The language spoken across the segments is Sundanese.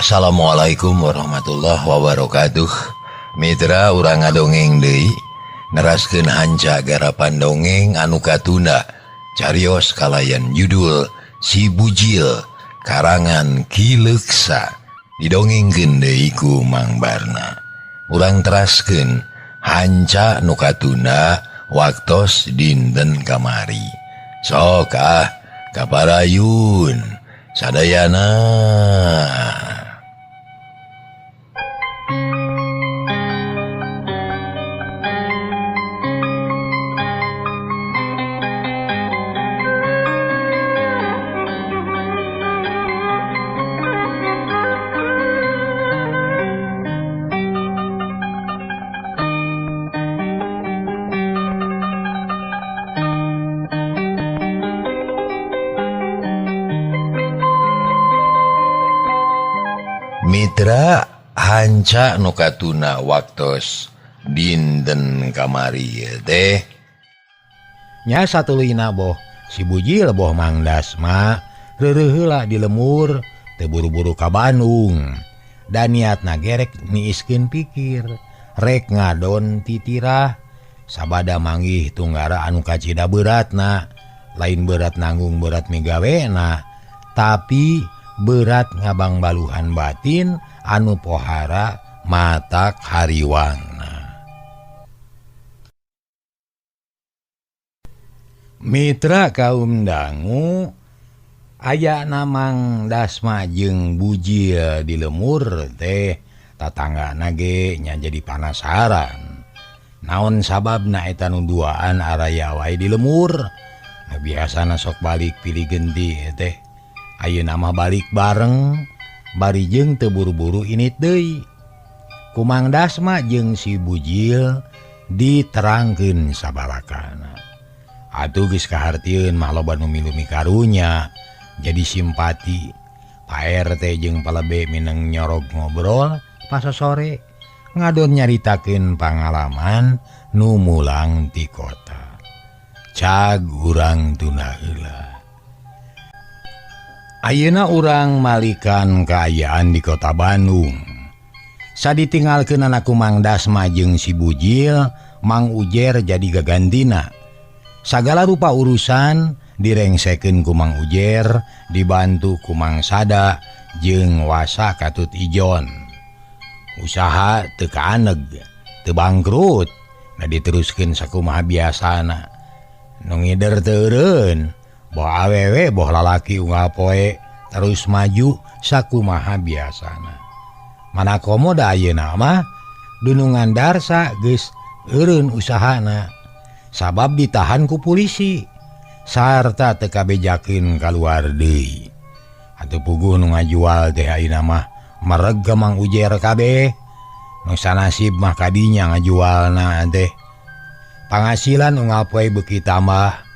Assalamualaikum warahmatullahi wabarakatuh. Mitra urang ngadongeng deui neraskeun hanca garapan dongeng anu katunda carios kalayan judul Si Bujil karangan Ki Leuksa didongengkeun deui ku Mang Barna. Urang teraskeun hanca nu katunda waktos dinten kamari. Sok ah kaparayun sadayana. Mitra hanca nu katuna waktos dinten kamari teh nya satuluyna boh si Bujil boh Mang Dasma reureuh heula di lemur teu buru-buru ka Bandung dan niatna gerek niiskeun pikir rek ngadon titirah sabada manggih tunggara anu kacida beratna lain berat nanggung berat migawena tapi berat ngabang baluhan batin anu pohara matak hariwangna. Mitra kaum dangu aya Mang Dasma jeung Bujil di lemur teh tatanggana ge nya jadi panasaran. Naon sababna eta nu duaan araya wae di lemur? Nah, biasana sok balik pilih genti teh. Ayeuna mah balik bareng bari jeung teu buru-buru init deui. Ku Mang Dasma jeung si Bujil diterangkeun sabalakana. Atuh geus kahartieun mah loba nu milu mikarunya jadi simpati. Pak RT jeung palebe mineng nyorog ngobrol pasosore ngadon nyaritakeun pangalaman nu mulang ti kota. Cag urang tunda heula. Ayeuna urang malikan kaayaan di kota Bandung. Saditinggalkeun ku Mang Dasma jeung si Bujil, Mang Ujer jadi gagantina. Sagala rupa urusan direngsekeun ku Mang Ujer, dibantu ku Mang Sada jeung Wasa Katut Ijon. Usaha teu kaaneg, teu bangkrut, nah diteruskeun sakumaha biasana. Nu ngider teu eureun. Boh awewe boh lalaki unggal poe terus maju sakumaha biasana. Mana komo da ayeuna mah dunungan Darsa geus eureun usahana sabab ditahan ku polisi sarta teu kabejakeun kaluar deui. Atuh puguh nu ngajual teh ayeuna mah mereg ka Mang Ujer kabeh. Nu sanasib mah kadinya ngajualna teh. Pangasilan unggal poe beuki tambah.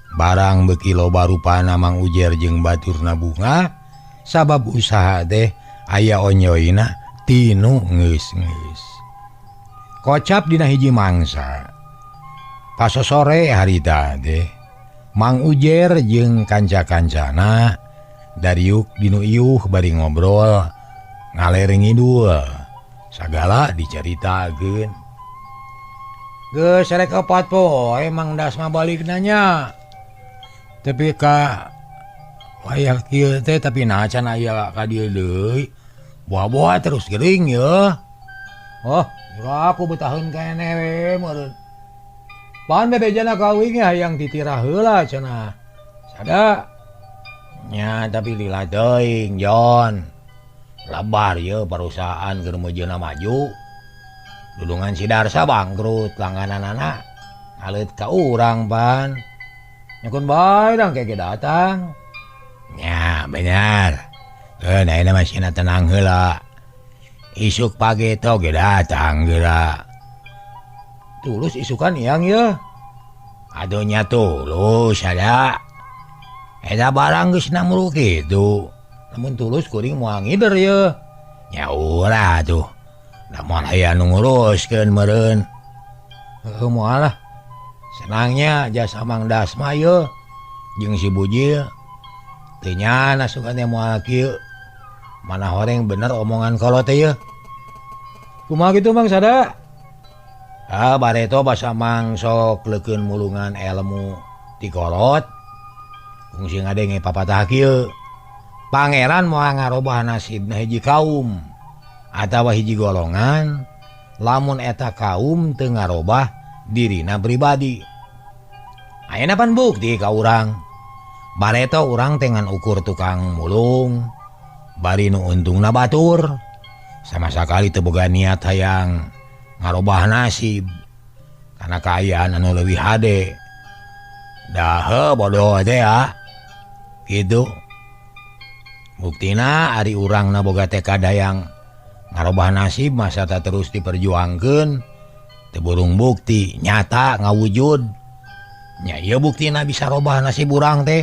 Barang beuki loba rupana Mang Ujer jeung baturna bunga sabab usaha teh aya onyoyna tinu geus-geus. Kocap dina hiji mangsa. Pasosore harita teh Mang Ujer jeung kanca-kancana dariuk dinu iuh bari ngobrol ngaler ngidul sagala dicaritakeun. Geus rek opat poe Mang Dasma balik nanya. Tapi ka wayah kieu teh tapi nah can aya ka dieu deui. Buah-buah terus gering ye. Oh, ira aku betaheun keneh we meureun. Pan bebejana ka uing hayang titirah heula cenah. Sada. Nya tapi lila teuing, Jon. Lebar ye perusahaan keur meujeuhna maju. Dulungan si Darsa bangkrut langgananana. Aleut ka urang pan. Nyekun bae dang keke datang. Nya bener. Nah ayeuna mah sina tenang heula. Isuk pagi toge datang geura. Tulus isukan yang ye. Aduh nya tulus ada. Eta barang geus namru kitu. Lamun tulus kuring moal ngider ye. Nya ulah atuh. Da moal aya nu nguruskeun meureun. Heuh moal lah. Senangnya jasa Mang Dasma ye jeung si Bujil. Teu nyana sugan teh moal kieu. Mana horeng bener omongan kolot teh yeuh. Kumaha kitu Mang Sada? Ah bareto basa Mang sok leukeun mulungan ilmu ti kolot. Kungsi ngadenge papatah kieu. Pangeran moal ngarobah nasibna hiji kaum atawa hiji golongan lamun eta kaum teu ngarobah dirina pribadi. Ayeuna pan bukti ka urang. Bareto urang teh ngan ukur tukang mulung. Bari nu untungna batur. Sama sakali teu boga niat hayang ngarobah nasib karena kaayaan anu leuwih hade. Dah heuh bodoh teh ya. Kitu. Buktina ari urangna boga tekad hayang ngarobah nasib masa tak terus diperjuangkeun teu burung bukti nyata ngawujud. Nya ieu buktina bisa robah nasib urang teh.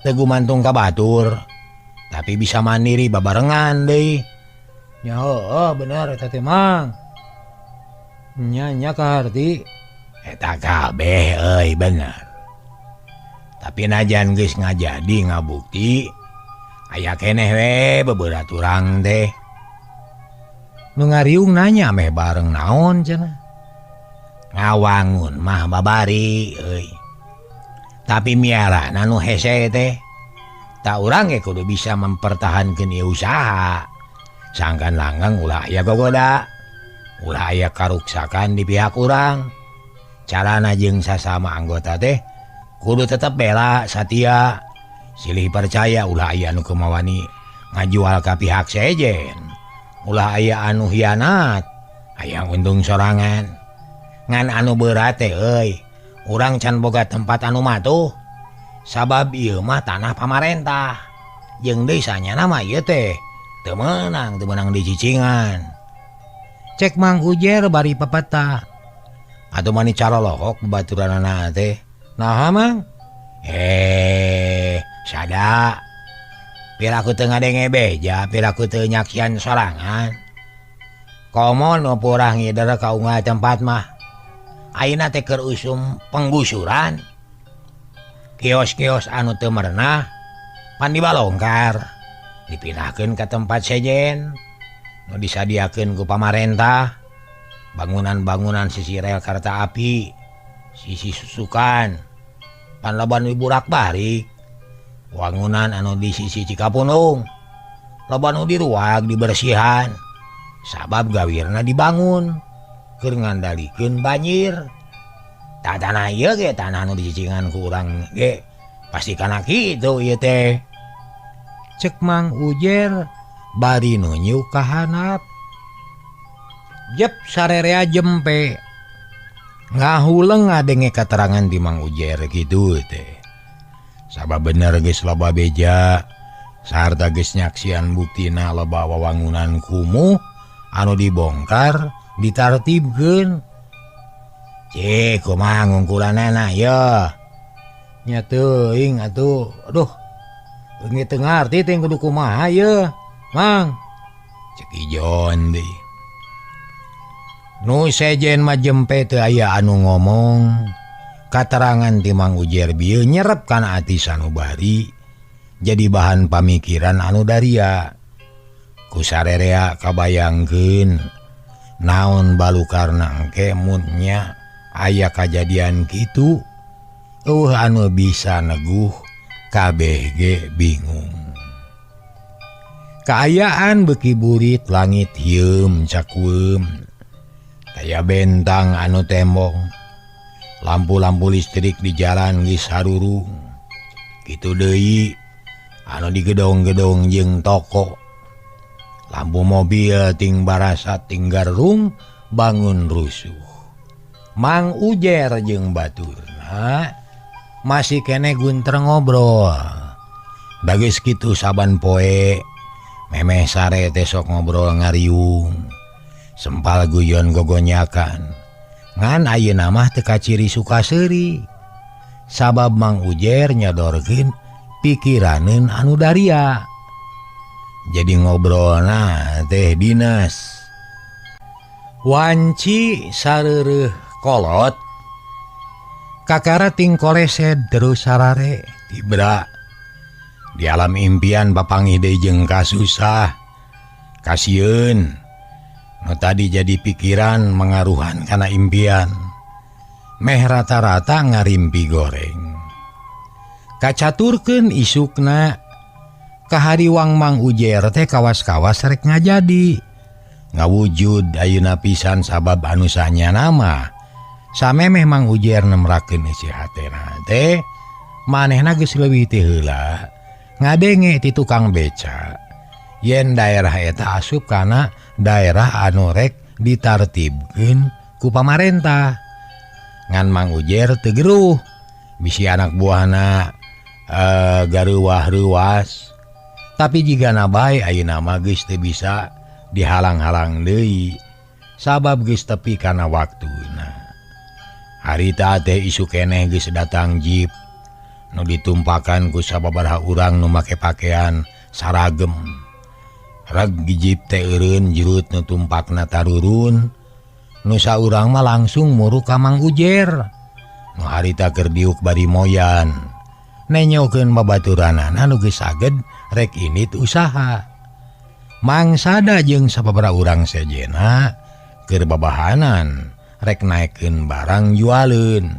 Teu gumantung ka batur. Tapi bisa mandiri babarengan deui. Nya heueuh bener eta teh Mang. Nya nya kaharti eta kabeh euy bener. Tapi najan geus ngajadi ngabukti aya keneh we beberat urang teh. Nu ngariung nanya meh bareng naon cenah. Ngawangun mah babari euy. Tapi miarana nu hese teh. Tak urang ge kudu bisa mempertahankeun ieu usaha. Sangkan langgang ulah aya gogoda. Ulah aya karuksakan di pihak urang. Carana jeung sasama anggota teh kudu tetep bela satia. Silih percaya ulah aya anu kumawani ngajual ka pihak sejen. Ulah aya anu hianat, hayang untung sorangan. Ngan anu berat teh euy, urang can boga tempat anu matuh. Sabab ieu mah tanah pamarentah. Jeung deui sanyana mah ieu teh teu meunang dicicingan. Cek Mang Ujer bari pepeta. Atuh mani calolohok babaturanana teh. Naha Mang? Sada. Piraku teu ngadenge beja, piraku teu nyaksian sorangan. Komo nu purah ngider ka unggal tempat mah. Ayeuna teh keur usum penggusuran. Kios-kios anu teu merenah pan dibalongkar, dipindahkeun ka tempat sejen nu disadiakeun ku pamarentah. Bangunan-bangunan sisi rel kereta api, sisi susukan, pan loba nu diburak-barik. Wangunan anu di sisi Cikapundung loba nu diruag dibersihan sabab gawirna dibangun keur ngandalikeun banjir. Tah tanah ieu ge tanah nu dicicingan ku urang ge pasti kana kitu ieu teh. Cek Mang Ujer bari nunjuk ka handap. Jep sarerea jempe ngahuleng ngadenge katerangan di Mang Ujer kitu teh. Sabab bener geus loba beja sarta geus nyaksian buktina loba wawangunan kumuh anu dibongkar ditartibkeun. Cek kumaha ngungkulanana yeuh. Nya teuing atuh. Aduh. Leungit teu ngarti teh kudu kumaha yeuh, Mang. Cek Ijon deui. Nu sejen mah jempe teu aya anu ngomong. Katerangan ti Mang Ujer bieu nyerep kana ati sanubari jadi bahan pamikiran anu daria. Ku sarerea kabayangkeun naon balukarna engke mun nya aya kajadian kitu eueuh anu bisa neguh kabeh ge bingung. Kaayaan beuki burit langit hieum cakueum kaya bentang anu tembong. Lampu-lampu listrik di jalan geus harurung. Kitu deui anu di gedong-gedong jeung toko. Lampu mobil ting barasa ting garung bangun rusuh. Mang Ujer jeung baturna masih keneh guntreng ngobrol. Bageus kitu saban poe memeh sare teh sok ngobrol ngariung. Sempal guyon gogonyakan. Ngan ayeuna mah teu kaciri suka seuri. Sabab Mang Ujer nyodorkeun pikiraneun anu daria. Jadi ngobrolna teh dinas. Wanci sareureuh kolot kakara ting kolesed terus sarare tibra. Di alam impian papanggih deui jeung kasusah. Kasieun. Nu tadi jadi pikiran mengaruhan kana impian. Meh rata-rata ngarimpi goreng. Kacaturkeun isukna kahariwang Mang Ujer teh kawas-kawas rek ngajadi. Ngawujud ayeuna pisan sabab anu sanyana mah. Samemeh Mang Ujer nemrakeun isi hatena teh manehna geus leuwih ti heula ngadenge ti tukang beca yen daerah eta asup kana daerah anu rek ditartibkeun ku pamarentah. Ngan Mang Ujer teu geruh bisi anak buahna garuwah reuas. Tapi jigana bae ayeuna mah geus teu bisa dihalang-halang deui sabab geus tepi kana waktuna. Harita teh isu keneh geus datang jeep nu ditumpakan ku sababaraha urang nu make pakaian saragem. Reg jeep teh eureun jerut nu tumpakna tarurun. Nu saurang mah langsung muruk ka Mang Ujer. Nu harita keur diuk bari moyan. Nenyokeun babaturanana nu geus saged rek indit usaha. Mangsada jeung sababaraha urang sejena keur babahanan rek naekeun barang jualeun.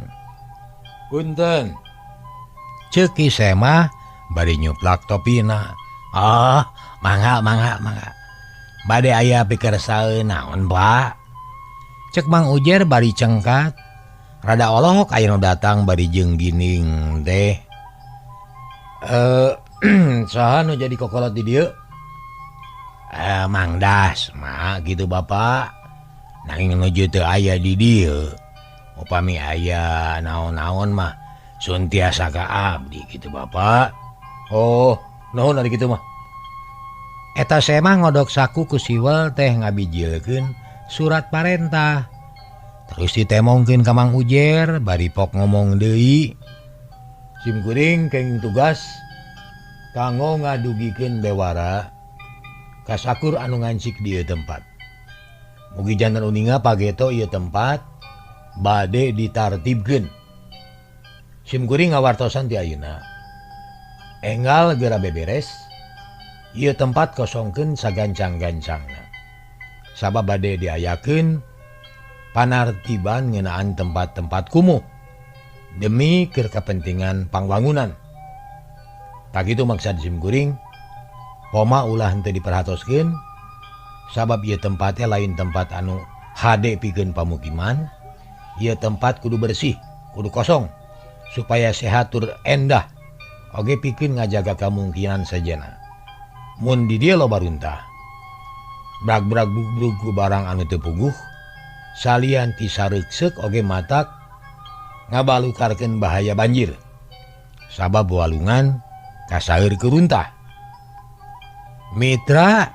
Punten. Ceuk Ki Semah bari nyuplak topina. Ah, mangga mangga mangga. Bade aya pikersaeun naon, Pak? Cek Mang Ujer bari cengkat. Rada olohok aya nu datang bari jeung gining teh. Saha nu jadi kokolot di dieu? Mang Das mah gitu Bapak. Nanging nuju teu aya di dieu. Upami aya naon-naon mah sun tiasa ka abdi gitu Bapak. Oh, nuhun ari kitu mah. Eta semah ngodok saku ku siwel teh ngabijilkeun surat parentah. Terus ditemongkeun ka Mang Ujer bari pok ngomong deui. Sim kuring kenging tugas kanggo ngadugikeun bewara ka sakur anu ngancik di ieu tempat. Mugi janten uninga pageto ieu tempat bade ditartibkeun. Sim kuring ngawartosan ti ayeuna. Enggal geura beberes, ieu tempat kosongkeun sagancang-gancangna. Sabab bade diayakeun panartiban ngeunaan tempat-tempat kumuh demi keur kepentingan pangwangunan. Tak kitu maksad sim kuring, poma ulah henteu diperhatoskeun sabab ieu tempatnya lain tempat anu hade pikeun pamukiman. Ieu tempat kudu bersih, kudu kosong supaya sehat tur endah. Oge pikeun ngajaga kamungkinan sejena. Mun di dieu loba runtah, brag-brag bugrug ku barang anu teu puguh, salian ti sareukseuk oge matak ngabalukarkeun bahaya banjir. Sabab walungan kasaeur ku runtah. Mitra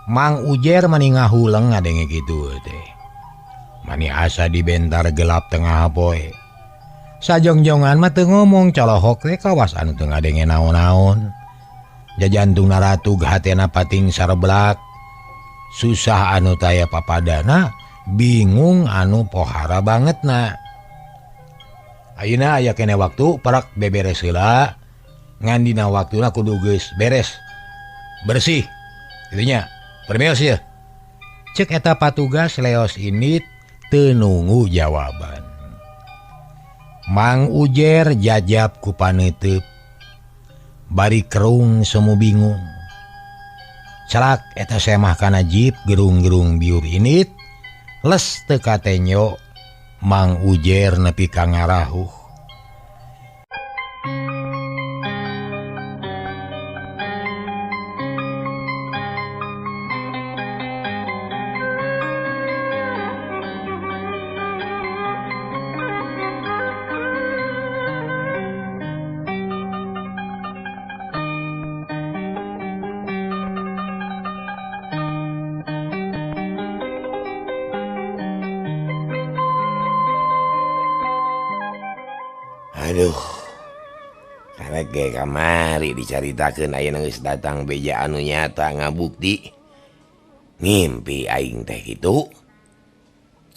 Mang Ujer mani ngahuleng ngadenge kitu teh. Mani asa dibentar gelap tengah poe. Sajongjongan mah teu ngomong colohok we kawas anu teu ngadenge naon-naon. Jajantung naratug hatena pating sareblak. Susah anu taya papadana, bingung anu pohara bangetna. Ayeuna aya keneh waktu parak beberes heula. Ngan dina waktuna kudu geus beres. Bersih. Kitu nya. Permios ieu. Ceuk eta patugas leos indit teu nunggu jawaban. Mang Ujer jajab ku paneuteub. Bari kerung semu bingung. Celak eta semah kana jeep gerung-gerung biur indit. Les teu katenyo Mang Ujer nepi ka ngarahuh. Aduh, karek ge kamari dicaritakeun ayeuna geus datang beja anu nyata ngabukti ngimpi aing teh kitu.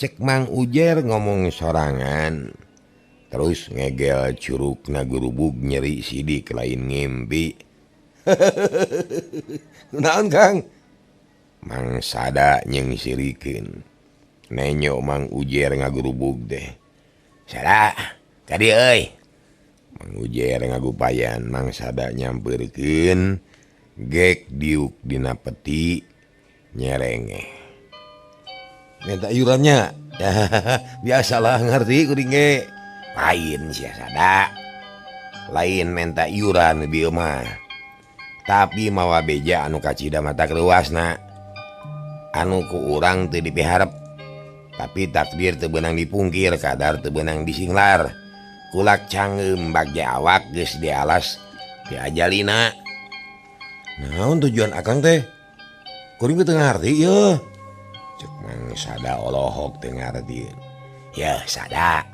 Cek Mang Ujer ngomong sorangan, terus ngegel curugna gurubug nyeri sidik lain ngimpi. Naon Kang? Mang Sada nyengsirikeun. Nenyo Mang Ujer ngagurubug teh. Sada, ka dieu euy. Mang Ujer ngagupayan Mang Sada nyampeurkeun gek diuk dina peti nyerengeh. Minta iurannya. Biasalah ngerti kuring ge. Lain sia Sada. Lain minta iuran bieu mah. Tapi mawa beja anu kacida mata keluasna. Anu ku urang teu dipiharep. Tapi takdir teu beunang dipungkir, kadar teu beunang disinglar. Kulak canggeum bagja awak geus dialas diajalina. Naon tujuan akang teh? Kuring teu ngarti yeuh. Cek Mang Sada olohok teu ngarti. Yeuh Sada,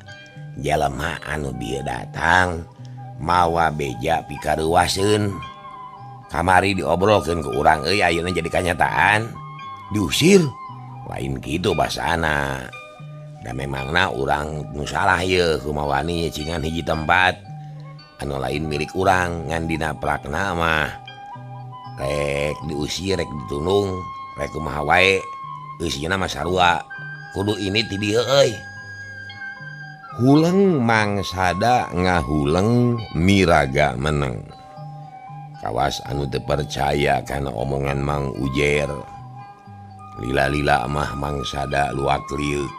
jelema anu bieu datang mawa beja pikareuwaseun. Kamari diobrolkeun ku urang euy ayeuna jadi kanyataan. Diusir. Lain kitu basana. Da memangna urang nu salah yeuh kumaha wani nyicingan hiji tempat anu lain milik urang ngan dina plakna mah. Rek diusir, rek ditulung, rek kumaha wae, eusina mah sarua. Kudu ini ti dieu euy. Huleng Mang Sada ngahuleng miraga meneng. Kawas anu teu percaya kana omongan Mang Ujer. Lila-lila mah Mang Sada luak liuk.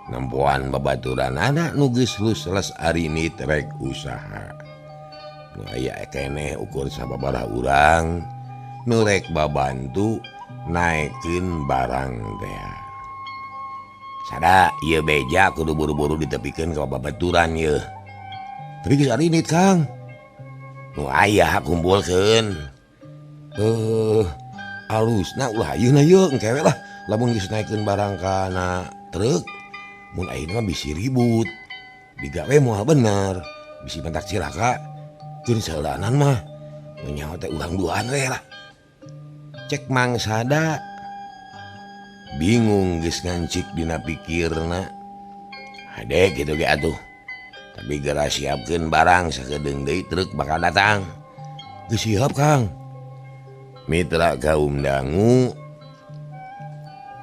Nempoan babaturanana nu geus les arinit rek usaha. Nu aya keneh ukur sababaraha urang nu rek babantu naekeun barang teh. Sada ieu beja kudu buru-buru ditepikeun ka babaturan yeuh. Tapi geus arinit Kang. Nu aya kumpulkeun. Alusna ulah ayeuna yeuh engke we lah lamun geus naekeun barang kana truk mun ayeuna mah bisi ribut. Digawe moal bener, bisi mentak cilaka. Keun saeulanan mah nu nyaho teh urang duaan we lah. Cek Mang Sada bingung geus ngancik dina pikirna. Hade kitu ge atuh. Tapi geura siapkeun barang sakedeung deui truk bakal datang. Geus siap Kang. Mitra kaum dangu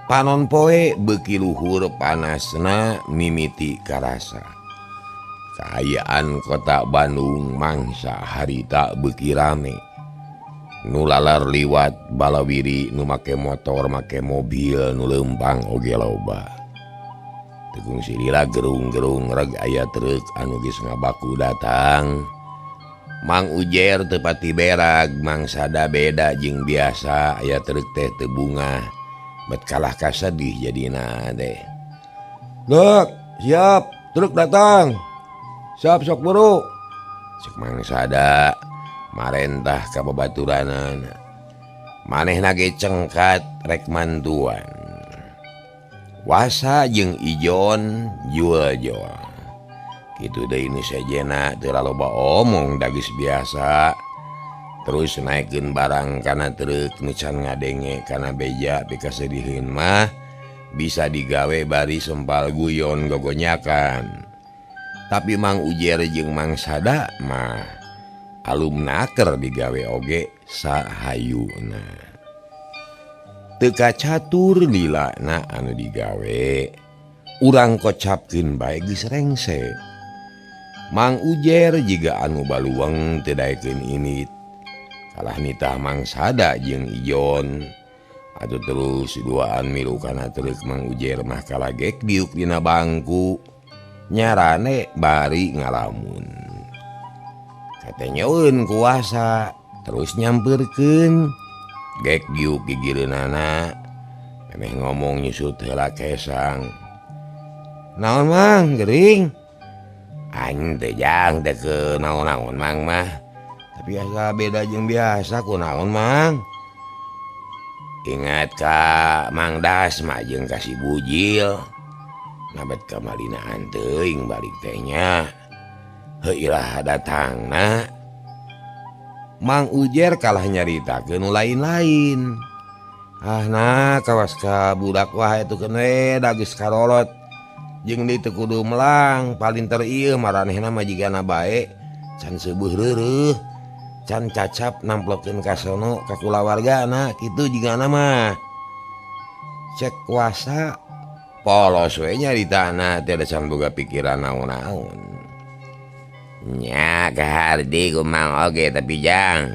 panon poe beuki luhur panasna mimiti karasa. Kaayaan kota Bandung mangsa harita beuki rame. Nu lalar liwat balawiri nu make motor make mobil nu leumpang oge loba. Teu kungsi lila gerung-gerung reg aya truk anu geus ngabaku datang. Mang Ujer teu pati berag, Mang Sada beda jeung biasa aya truk teh teu bungah. Bet kalah kasedih jadina teh. Dek, siap, truk datang. Siap sok buru. Cek Mang Sada marentah ka babaturanana. Manehna ge cengkat rek mantuan. Wasa jeung Ijon jual-jual. Kitu deui nu sejena teu loba omong da geus biasa. Terus naekeun barang kana truk nu can ngadenge kana beja pikasediheun mah bisa digawe bari sempal guyon gogonyakan. Tapi Mang Ujer jeung Mang Sada mah alum naker digawe oge sahayuna. Teu kacatur lilana anu digawe urang kocapkeun bae geus rengse. Mang Ujer jiga anu baluweng teu daekeun init. Kalah nitah Mang Sada jeung Ijon. Atuh terus duaan milu kana truk Mang Ujer mah kalagek diuk dina bangku. Nyarane bari ngalamun. Katenyeun kuasa terus nyampeurkeun. Gek diuk gigireunana. Memeh ngomong nyusut heula kesang. Naon Mang gering? Aing teh jang teh ke naon-naon Mang mah. Tapi asa beda jeung biasa ku naon Mang. Ingat ka Mang Das mah jeung ka si Bujil. Nabet kamalinaan teuing balik teh nya. Heuh iraha datangna. Mang Ujer kalah nyaritakeun nu lain-lain. Ah nah kawas ka budak wae tukeun we da geus karolot. Jeung deui teu kudu melang palinter ieu maranehna mah jigana bae can seueuh reureuh. Can cacap namplokeun ka sono ka kulawargana kitu jigana mah. Cek kuasa polos we nyaritana teh da can boga pikiran naon-naon. Nya kahardi ku Mang oge tapi jang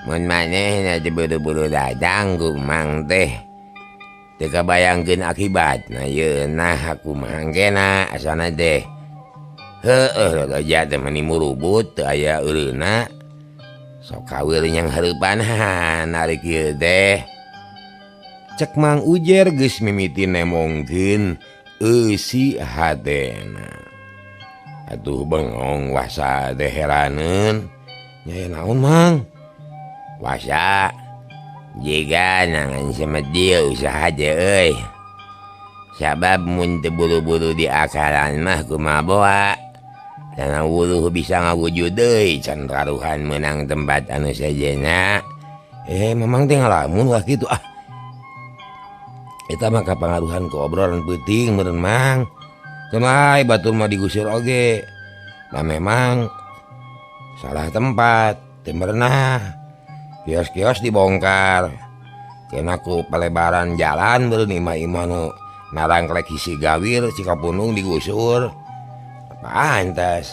mun manehna teh buru-buru datang ku Mang teh teu kabayangkeun akibatna yeunah kumaha engkena asana teh. Heueuh raja teh mani murubut teu aya eureuna. Sok kawir nyang hareupanan ari kieu teh. Cek Mang Ujer geus mimiti nemongkeun eusi hatena. Atuh bengong Wasa teh heraneun. Nya naon Mang? Wasa jiga nangan semedi usaha je euy. Sabab mun teu buru-buru diakalan mah kumaha boa. Tanah wuluh bisa ngawujud deui can taruhan meunang tempat anu sejenna. Memang teh ngalamun wah kitu ah. Eta mah kapangaruhan ku obrolan peuting meureun Mang. Cenah batur mah digusir oge. Nah memang salah tempat, teu merenah. Kios-kios dibongkar. Kena ku pelebaran jalan meureun imah-imah nu narangklek hisi gawir Cikapundung digusur. Pantas.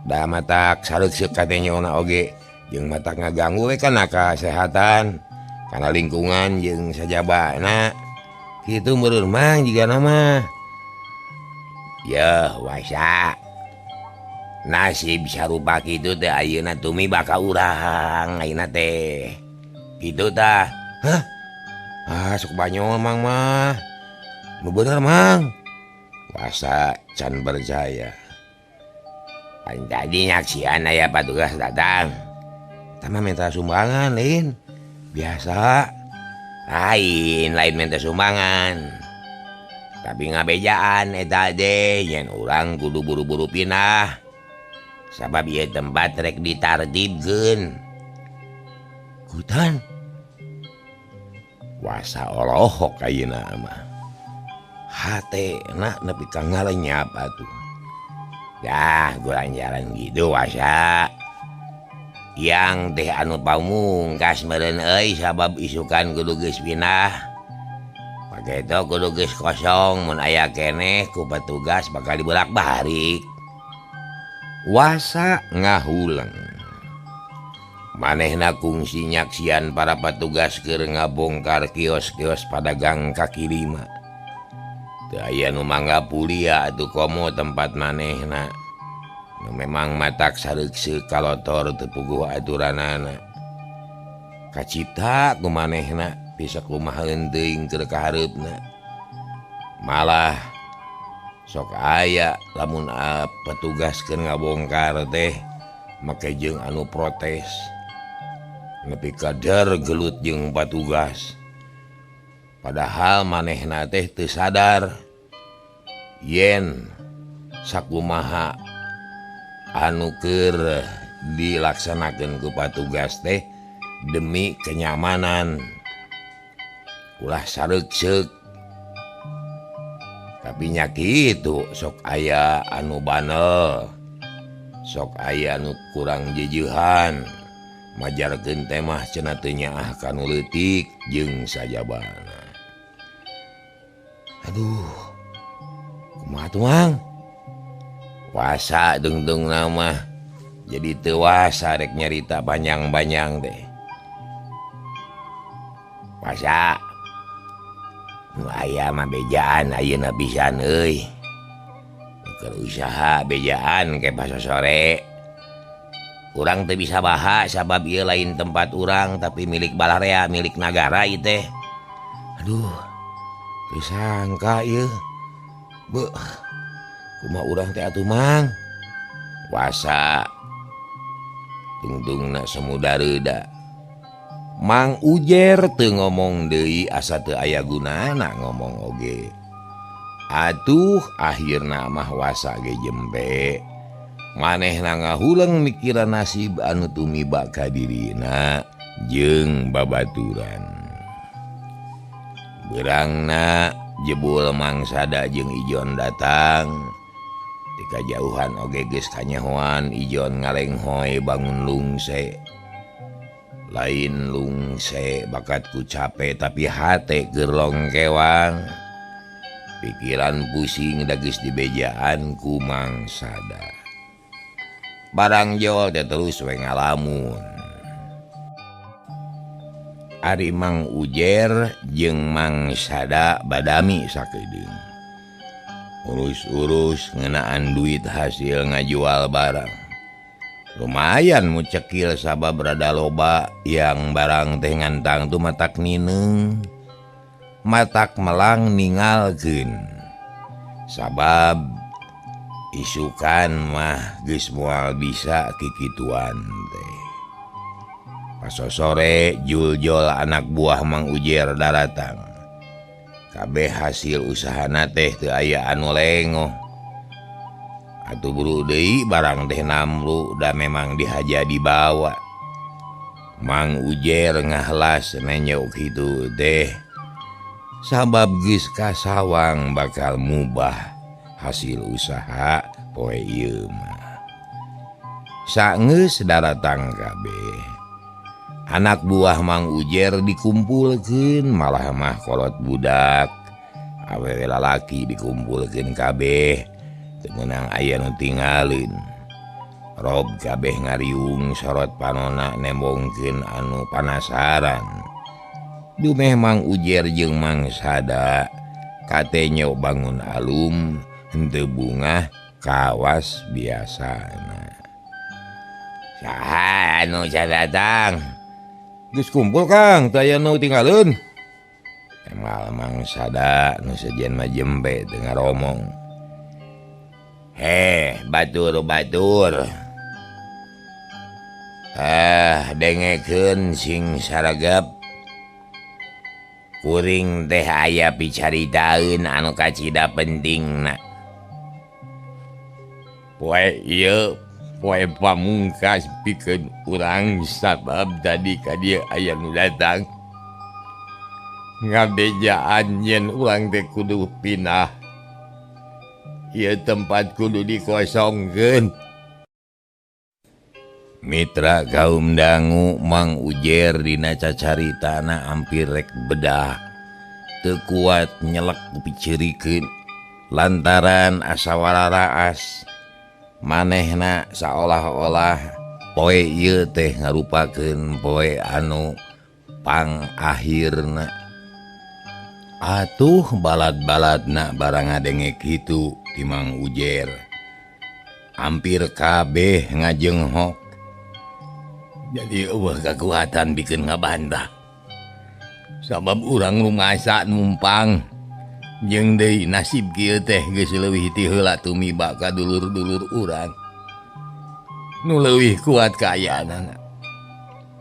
Da matak sareuk-seuk katenyona oge jeung matak ngaganggu we kana kasehatan, kana lingkungan jeung sajabana. Kitu meureun Mang jigana mah. Yeuh Wasa. Nasib sarupa kitu teh ayeuna tumi bakal urang ayeuna teh. Kitu tah. Hah? Ah sok banyol Mang mah. Nu bener Mang. Wasa can percaya. Pan tadi nyaksian aya patugas datang. Eta mah minta sumbangan lain. Biasa. Lain minta sumbangan. Tapi ngabejaan eta teh yen urang kudu buru-buru pindah. Sabab ieu tempat rek ditartibkeun. Hutan. Wasa olohok ayeuna mah. Hatena nepi ka ngalenyap atuh. Dah gulanjaran gitu Wasa. Yang teh anu pamungkas meureun euy sabab isukan kudu geus pindah. Pageto kudu geus kosong mun aya keneh ku petugas bakal dibolak-balik. Wasa ngahuleng. Manehna kungsi nyaksian para petugas keur ngabongkar kios-kios padagang kaki lima. Teu aya nu mangga pulia atuh komo tempat manehna. Nu memang matak sareukseuk kalotor teu puguh aturanana. Kacipta ku manehna bisa kumaha teuing keur kahareupna. Malah sok aya lamun petugas keur ngabongkar teh make jeung anu protes. Nepi ka gelut jeung patugas. Padahal manehna teh teu sadar yen sakumaha anu keur dilaksanakeun ku patugas teh demi kenyamanan. Ulah sareukseuk. Tapi nya kitu sok aya anu banel, sok aya anu kurang jejeuhan. Majarkeun teh mah cenah teu nyaah ka nu leutik jeung sajabana. Aduh, kumaha tuh Mang? Wasa dungdungna mah jadi teu wasa rek nyarita panjang-panjang teh. Wasa nu aya mah bejaan ayeuna pisan euy. Keur usaha bejaan ke pasosore. Urang teu bisa baha sabab ieu lain tempat urang tapi milik balarea, milik nagara ieu teh. Aduh, teu sangka ieu. Beuh, kumaha urang teh atuh Mang? Wasa tungtungna semuda reuda. Mang Ujer teu ngomong deui asa teu aya gunana ngomong oge. Atuh akhirna mah Wasa ge jembe. Manehna ngahuleng mikiran nasib anu tumiba ka dirina jeung babaturan. Beurangna jebul Mangsada jeung Ijon datang. Ti kajauhan oge geus kanyahoan Ijon ngalenghoy bangun lungse. Lain lungse bakatku capek tapi hate keur longkewang. Pikiran pusing da geus dibejaan ku Mang Sada. Barang jol teh terus we ngalamun. Ari Mang Ujer jeung Mang Sada badami sakedeung. Urus-urus ngeunaan duit hasil ngajual barang. Lumayan mu cekil sabab rada loba yang barang teh ngantang tu matak nineung, matak melang ningalkeun. Sabab isukan mah geus moal bisa kikituan teh. Pasosore juljol anak buah Mang Ujer daratang. Kabeh hasil usahana teh teu aya anu lengoh. Atuh buru deui barang teh namlu da memang dihaja dibawa. Mang Ujer ngahlas nenyok kitu teh. Sabab geus kasawang bakal mubah hasil usaha poe ieu mah. Saenggeus daratang kabeh. Anak buah Mang Ujer dikumpulkeun malah mah kolot budak. Awewe lalaki dikumpulkeun kabeh. Teu meunang aya nu tingalin. Rob kabeh ngariung sorot panona nembongkeun anu panasaran. Dumeh Mang Ujer jeung Mang Sada katenyo bangun alum henteu bungah kawas biasana. Saha anu cadatang? Geus kumpul Kang, teu aya nu tinggaleun. Emal Mang Sada nu sejen mah jempe teu ngaromong. Heh, batur-batur. Ah, dengekeun sing saragap. Kuring teh aya picaritaeun anu kacida pentingna. Poe ieu poe pamungkas pikeun urang sabab tadi ka dieu aya nu datang. Ngabejaan yen urang teh kudu pindah. Ieu tempat kudu dikosongkeun. Mitra kaum dangu Mang Ujer dina cacaritana hampir rek bedah. Teu kuat nyelek piceurikeun lantaran asa wararaas. Manehna saolah-olah poe ieu teh ngarupakeun poe anu pangakhirna. Atuh balad-baladna barang ngadenge kitu ti Mang Ujer. Hampir kabeh ngajenghok. Jadi eueuh kakuatan bikin ngabantah. Sabab urang rumasa numpang jeung deui nasib kieu teh geus leuwih ti heula tumiba ka dulur-dulur urang. Nu leuwih kuat kaayaanana.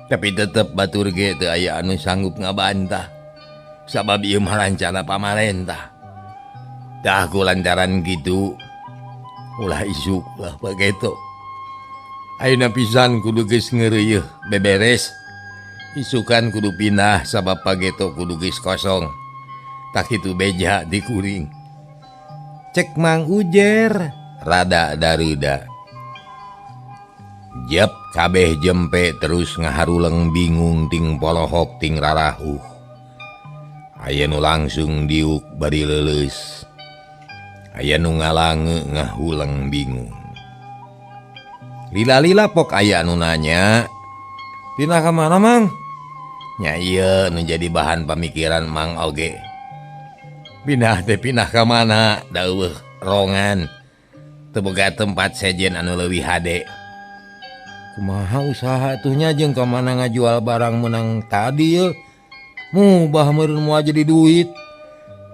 Tapi tetep batur ge teu aya anu sanggup ngabantah. Sabab ieu mah rancana pamarentah. Tah ku lantaran kitu ulah isuk lah pageto. Ayeuna pisan kudu geus ngeureuyeuh beberes. Isukan kudu pindah sabab pageto kudu geus kosong. Tak kitu beja dikuring. Cek Mang Ujer rada dareuda. Jep kabeh jempe terus ngaharuleng bingung ting polohok ting rarahuh. Aya nu langsung diuk bari leuleus. Aya nu ngalange ngahuleng bingung. Lila-lila pok aya nu nanya, "Pindah ka mana, Mang?" Nya ieu nu jadi bahan pamikiran Mang oge. Pindah teh pindah ka mana? Da eueuh rongan. Teu boga tempat sejen anu leuwih hade. Kumaha usaha tuh nya jeung ka mana ngajual barang menang tadi ye? Mubah meureun moal jadi duit.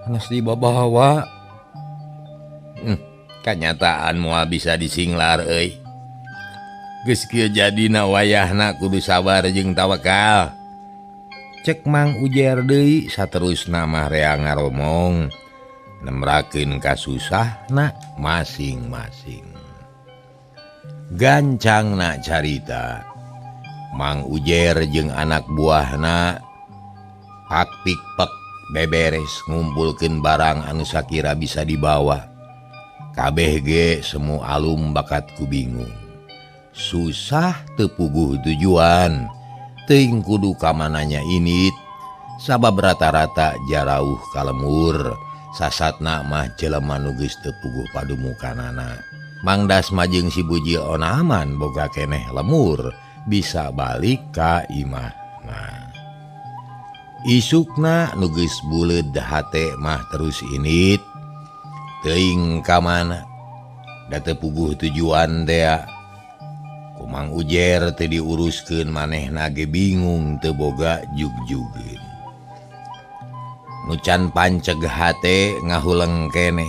Anas dibawa. Kanyataan moal bisa disinglar euy. Geus kieu jadina wayahna kudu sabar jeung tawakal. Cek Mang Ujer deui saterusna mah rea ngaromong nemrakeun kasusahna masing-masing. Gancangna carita Mang Ujer jeung anak buahna pak-pik-pek beberes ngumpulkeun barang anu sakira bisa dibawa. Kabeh ge semu alum bakatku bingung. Susah teu puguh tujuan, Teuing kudu ka mananya init sabab rata-rata jarauh ka lemur sasatna mah jelema nu geus teu puguh padumukanana. Mang Dasma jeung si Bujil onaman boga keneh lemur bisa balik ka imahna. Isukna nu geus buleud hate mah terus init teuing ka mana da teu puguh tujuan tea. Ku Mang Ujer teu diuruskeun manehna ge bingung teu boga jugjugeun. Nu can panceg hate ngahuleng keneh.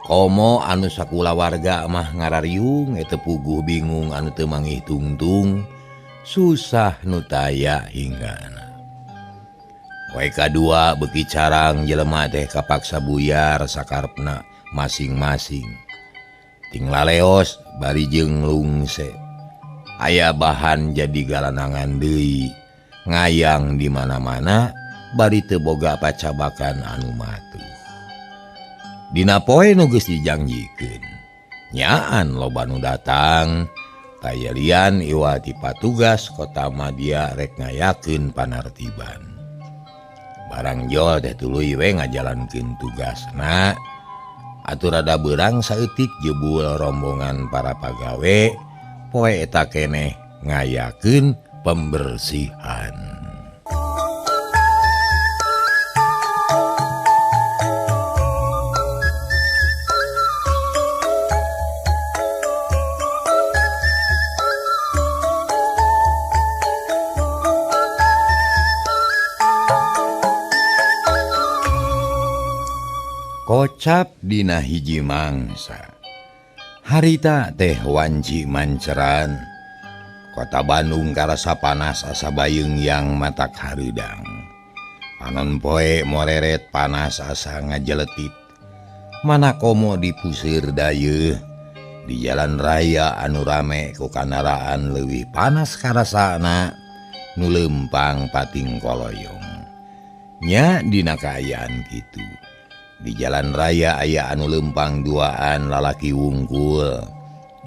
Komo anu sakulawarga mah ngarariung teu puguh bingung anu teu mangih tungtung susah nu taya hinggana. Poe kadua beuki carang jelema teh kapaksa buyar sakarepna masing-masing. Ting laleos bari jeung lungse. Aya bahan jadi galanangan deui, ngayang di mana-mana bari teu boga pacabakan anu matuh. Dina poe nu geus dijangjikeun, nyaan loba nu datang, tayalian iwati patugas kota madya rek ngayakeun panartiban. Barang jol teh tuluy we ngajalankeun tugasna. Atuh rada beurang saeutik jebul rombongan para pagawe poe eta keneh ngayakeun pembersihan. Kocap dina hiji mangsa. Harita teh wanci manceran. Kota Bandung karasa panas asa bayeung yang matak hareudang. Panon poe moreret panas asa ngajeletit. Mana komo dipusir dayeuh. Di jalan raya anu rame ku kandaraan leuwih panas karasana nu leumpang pating koloyong. Nya dina kaayaan kitu. Di jalan raya aya anu lempang duaan lalaki wungkul.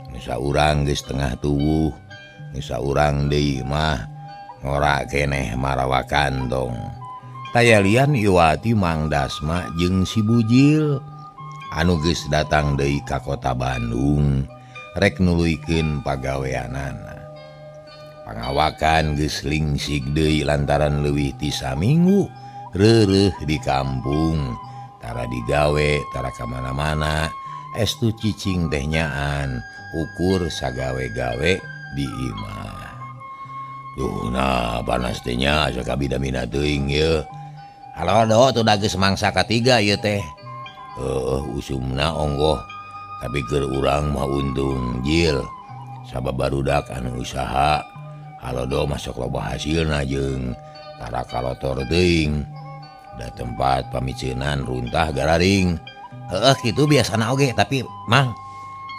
Nu saurang geus tengah tuwuh, nu saurang deui mah ngora keneh marawa kantong. Tayalian iwati Mang Dasma jeung si Bujil anu geus datang deui ka kota Bandung rek nuluykeun pagaweanana. Pangawakan geus lingsig deui lantaran leuwih ti saminggu reureuh di kampung. Tara digawe, tara kamana-mana, estu cicing teh nyaan, ukur sagawe-gawe di imah. Duh, nah panas teh nya asa kabida-bida teuing ye. Halo do tuh da geus mangsa katiga ieu teh. Usumna onggoh, tapi keur urang mah untung jil. Sabab barudak anu usaha, halo do masuk loba hasilna jeung tara kalotor teuing. Da tempat pamiceunan runtah gararing. Heeh kitu biasana oge, tapi Mang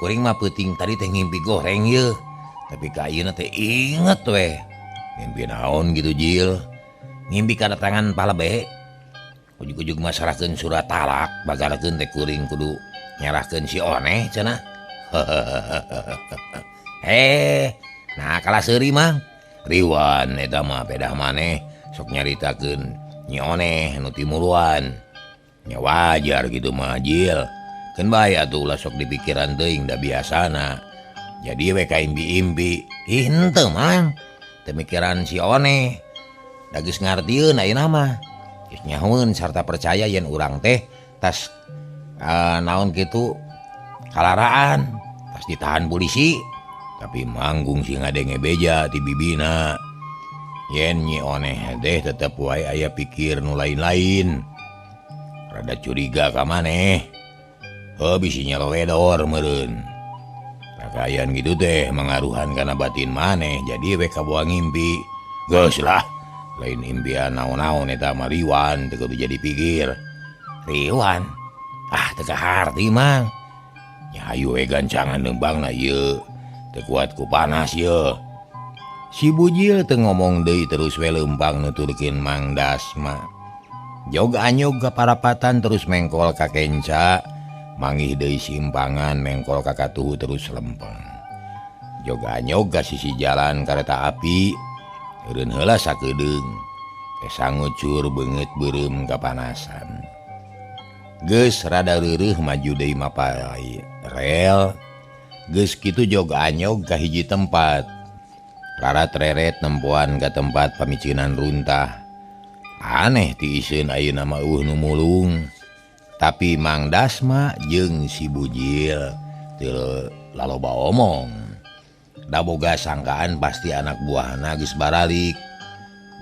kuring mah peuting tadi teh ngimpi goreng ye. Tapi ka ayeuna teh inget we. Ngimpi naon gitu jil. Ngimpi kadatangan palebehe. Ujug-ujug masarahkeun surat talak, bagarakeun teh kuring kudu nyerahkeun si oneh cenah. Nah kalah seuri Mang. Riwan eta mah pedah maneh sok nyaritakeun nyi oneh nu timuruan. Nya wajar gitu mah jil. Keun bae atuh ulah sok dipikiran teuing da biasana. Jadi we ka impi-impi. Ih henteu Mang. Teu mikiran si oneh. Da geus ngartieun ayeuna mah. Geus nyahoeun sarta percaya yen urang teh tas naon kitu kalaraan, tas ditahan polisi. Tapi manggung sing ngadenge beja ti bibina. Yen nyi oneh teh tetep wae aya pikir nu lain-lain. Rada curiga ka maneh. Heuh bisi nyeloedor meureun. Kakayan gitu teh mangaruhan kana batin maneh jadi we kabawa ngimpi. Geus lah, lain impian naon-naon eta mah riwan teu kudu jadi pikir. Riwan? Ah teu kaharti Mang. Nya hayu we gancangan leumpangna ieu. Teu kuat ku panas ieu. Si Bujil teu ngomong deui terus we leumpang nuturkeun Mang Dasma. Jog anyog ka parapatan terus mengkol ka kenca, mangih deui simpangan mengkol ka katuhu terus lempeng. Jog anyog ka sisi jalan kareta api, Eureun heula sakedeung. Esa ngucur beungeut beureum kapanasan. Geus rada reureuh maju deui mapay rel. Geus kitu jog anyog ka hiji tempat. Rarat reret nempoan ka tempat pamicinan runtah. Aneh ti iseun ayeuna mah eueuh nu mulung. Tapi Mang Dasma jeung si Bujil teu laloba omong. Da boga sangkaan pasti anak buahna geus baralik.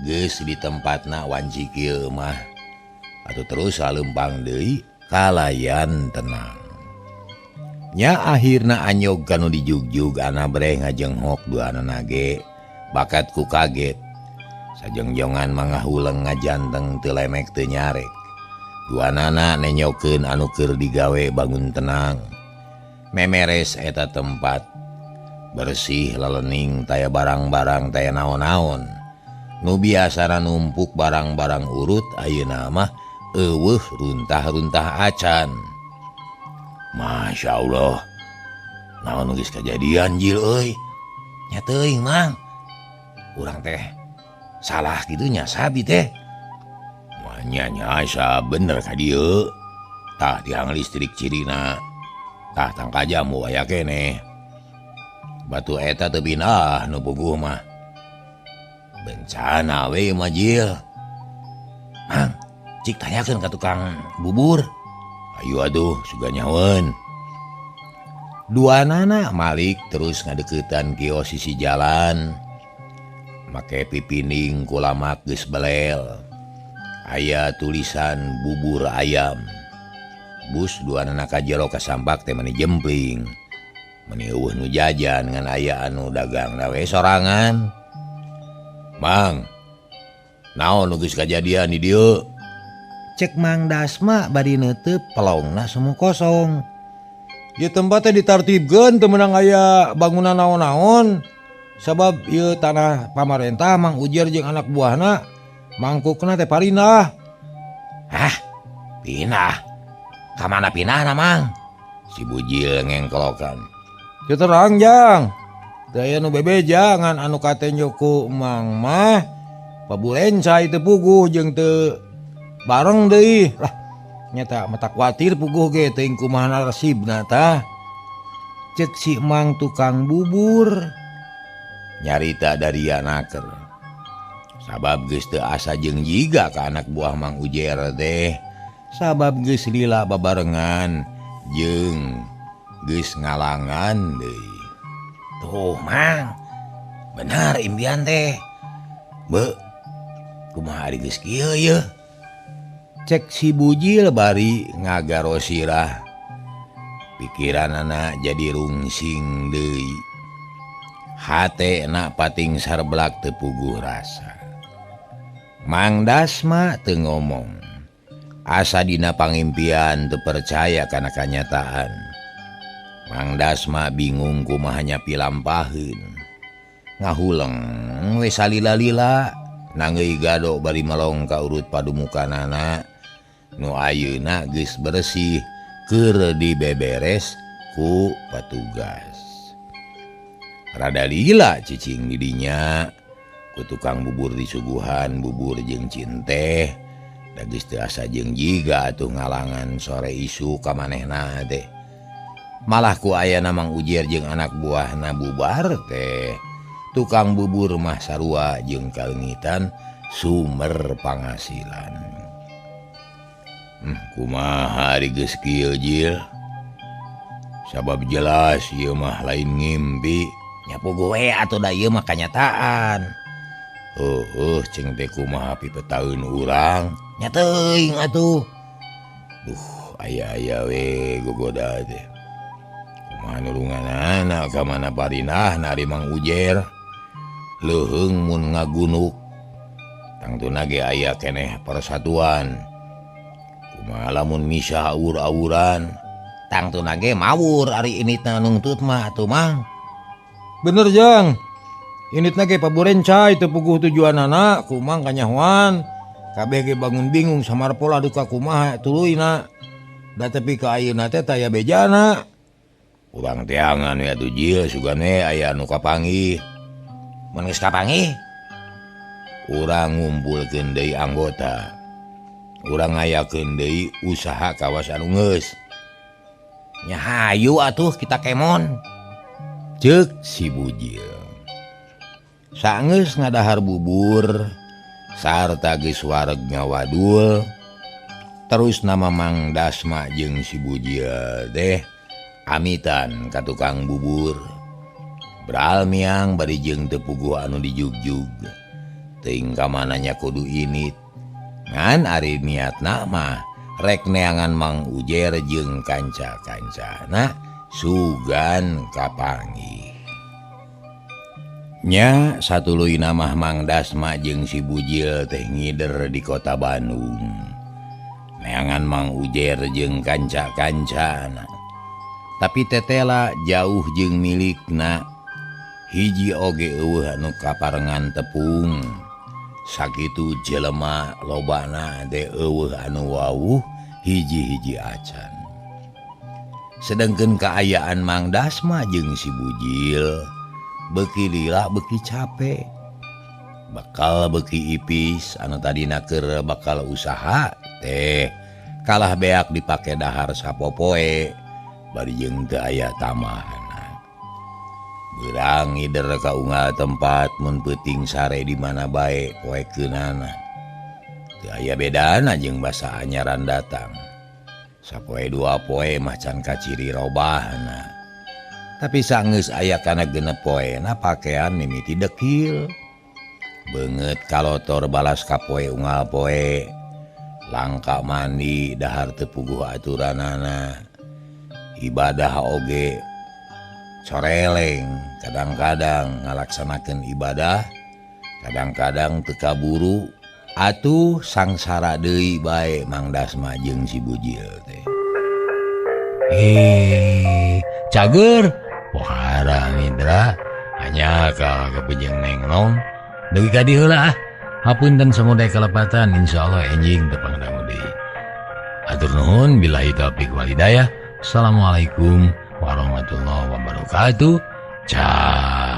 Geus di tempatna wanci kieu mah. Atuh terus saleumpang deui kalayan tenang. Nya akhirna anyog kanu dijugjug ana breh ngajenghok duanana ge bakat ku kaget. Sajengjongan mangahuleng ngajanteng teu lemek teu nyarek. Duanana nenyokeun anu keur digawe bangun tenang. Memeres eta tempat bersih lelening taya barang-barang taya naon-naon. Nu biasana numpuk barang-barang urut ayeuna mah eueuh runtah-runtah acan. Masya Allah, naon geus kajadian jil euy. Nya teuing Mang. Urang teh salah kitu nya sabi teh. Nya asa bener ka dieu. Tah tiang listrik cirina. Tah tangka jamu aya keneh. Batu eta teu pindah nu puguh mah. Bencana we mah jil. Mang, cik tanyakeun ka tukang bubur. Ayo aduh suga nyaweun. Duanana malik terus ngadeukeutan kios sisi jalan. Make pipining kulamak geus belel. Aya tulisan bubur ayam. Bus duanana ka jero kasambak teh meni jempling. Meni eueuh nu jajan ngan aya anu dagang we sorangan. Mang, naon nu geus kajadian di dieu? Cek Mang Dasma bari neuteub pelongna semu kosong. Ieu tempat teh ditartibkeun teu meunang aya bangunan naon-naon. Sabab ieu tanah pamarentah Mang Ujer jeung anak buahna mangkukna teh parinah. Hah? Pinah? Ka mana pinahna Mang? Si Bujil ngengkolokan. Teu terang jang. Teu aya nu bebeja ngan anu katenjo ku Mang mah pabulencai teu puguh jeung teu bareng deui. Lah nyata mata kuatir puguh ge teuing kumaha nasibna tah. Cek si Mang tukang bubur nyarita dari anaker. Sabab geus teu asa jeung jiga ka anak buah Mang Ujer teh. Sabab geus lila babarengan jeung geus ngalangan deui. Tuh Mang, bener impian teh. Be, kumaha ari geus kieu yeuh? Cek si Bujil bari ngagarosirah. Pikiranana jadi rungsing deui. Hate na pating sarblak teu puguh rasa. Mang Dasma teu ngomong. Asa dina pangimpian teu percaya kana kanyataan. Mang Dasma bingung kumaha nyapi lampaheun. Ngahuleng we salila-lila nangeui gado bari melong ka urut padumukanana. Nu ayeuna geus bersih keur dibeberes ku patugas. Rada lila cicing di dinya. Ku tukang bubur disuguhan bubur jeung cinteh. Da geus teu asa jeung jiga atuh ngalangan sore isu ka manehna teh. Malah ku ayana Mang Ujer jeung anak buahna bubar teh. Tukang bubur mah sarua jeung kalengitan sumber panghasilan. Kumaha ari geus kieu jil? Sabab jelas ieu mah lain ngimpi. Nya puguh we atuh da ieu mah kanyataan. Heuh, cing teh kumaha pipetaeun urang? Nya teuing atuh. Duh, aya-aya we gogoda teh. Kumaha nulunganana ka mana parinahna ari Mang Ujer. Leuheung mun ngagunuk. Tangtuna ge aya keneh persatuan. Kumaha lamun misah awur-awuran. Tangtuna ge mawur ari initna nungtut mah atuh Mang. Bener jang. Initna ge paburencai teu puguh tujuanana kumang kanyahoan. Kabeh ge bangun bingung samarpola duka kumaha tuluyna. Da tepi ka ayeuna teh taya bejana. Urang teangan we atuh jil sugane aya anu kapanggih. Mun geus kapanggih Urang ngumpulkeun deui anggota. Urang ngayakeun deui usaha kawas anu geus. Nya hayu atuh kita kemon. Ceuk si Bujil. Saenggeus ngadahar bubur sarta geus wareg ngawadul. Terus nama Mang Dasma jeung si Bujil teh amitan ka tukang bubur. Bral miang bari jeung teu puguh anu dijugjug. Teuing ka mananya kudu init. Ngan ari niatna mah rek neangan Mang Ujer jeung kanca-kancana sugan kapanggih. Nya satuluyna mah Mang Dasma jeung si Bujil teh ngider di kota Bandung. Neangan Mang Ujer jeung kanca-kancana. Tapi tetela jauh jeung milikna. Hiji oge eueuh anu kaparengan tepung. Sakitu jelema lobana teh eueuh anu wawuh hiji-hiji acan. Sedengkeun kaayaan Mang Dasma jeung si Bujil beuki lila beuki capek. Bakal beuki ipis anu tadina keur bakal usaha teh kalah beak dipake dahar sapopoe bari jeung teu aya tambahan. Beurang ngider ka unggal tempat mun peuting sare di mana bae poekeunana. Teu aya bedana jeung basa anyaran datang. Sapoe dua poe mah can kaciri robahna. Tapi sanggeus aya kana genep poena pakean mimiti dekil. Beungeut kalotor balas ka poe unggal poe. Langka mandi dahar teu puguh aturanana. Ibadah oge coreleng, kadang-kadang ngalaksanakeun ibadah, kadang-kadang teu kaburu, atuh sangsara deui bae Mang Dasma jeung si Bujil teh. Cager, pohara Indra, hanya ka kepejeng nenglong, dugi ka dieu heula ah. Hapunten samudaya kalepatan, insyaallah enjing tepang dangu deui. Atur nuhun billahi taufik wal hidayah. Assalamualaikum warahmatullahi wabarakatuh. Ciao.